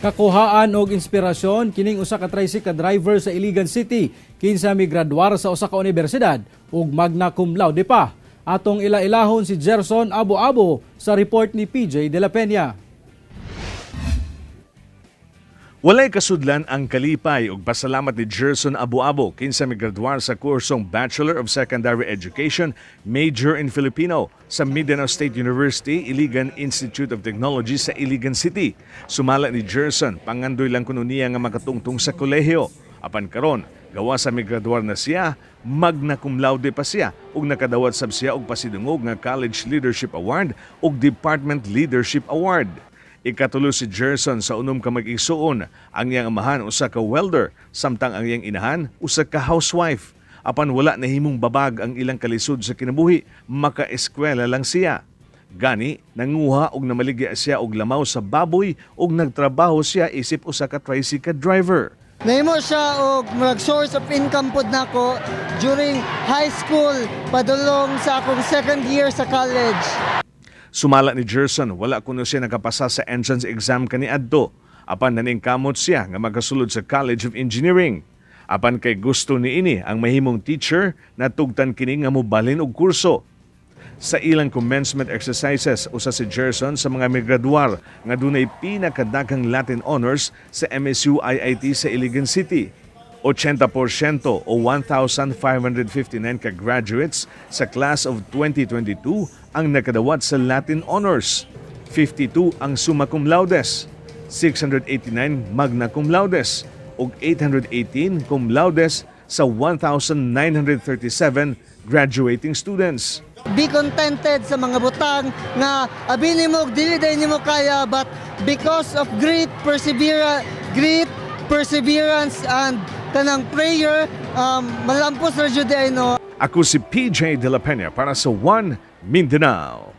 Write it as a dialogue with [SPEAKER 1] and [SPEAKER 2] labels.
[SPEAKER 1] Kakuhaan og inspirasyon kining usa ka tricycle driver sa Iligan City kinsa migraduar sa usa ka unibersidad ug magna cum laude pa. Atong ila-ilahon si Gerson Abo-Abo sa report ni PJ De La Peña.
[SPEAKER 2] Walay kasudlan ang kalipay ug pasalamat ni Gerson Abuabo kinsa migraduar sa kursong Bachelor of Secondary Education, major in Filipino, sa Mindanao State University, Iligan Institute of Technology sa Iligan City. Sumala ni Gerson, pangandoy lang kuno niya nga makatungtong sa kolehiyo. Apan karon, gawa sa migraduar na siya, magna cum laude pa siya ug nakadawat sab siya og pasidungog nga College Leadership Award ug Department Leadership Award. Ikatulo si Gerson sa 6 ka mag-igsuon. Ang iyang amahan usa ka welder, samtang ang iyang inahan usa ka housewife. Apan wala nahimong babag ang ilang kalisod sa kinabuhi, makaeskwela lang siya. Gani, nanguha og namaligya siya og lamaw sa baboy ug nagtrabaho siya isip usa ka tricycle driver.
[SPEAKER 3] Nahimo siya og murag source of income pod nako during high school padulong sa akong second year sa college.
[SPEAKER 2] Sumala ni Gerson, wala kuno siya nakapasa sa entrance exam kaniadto. Apan naningkamot siya nga makasulod sa College of Engineering. Apan kay gusto niini ang mahimong teacher, natugtan kini nga mobalhin og kurso. Sa ilang commencement exercises, usa si Gerson sa mga migraduar nga dunay pinakadaghang Latin honors sa MSU IIT sa Iligan City. 80% o 1,559 ka graduates sa class of 2022 ang nakadawat sa Latin honors. 52 ang summa cum laudes, 689 magna cum laudes ug 818 cum laudes sa 1,937 graduating students.
[SPEAKER 3] Be contented sa mga butang nga abi nimo dili diay nimo kaya, but because of great perseverance and kanang prayer, malampos ra jud ay, no.
[SPEAKER 2] Ako si PJ De La Peña para sa One Mindanao.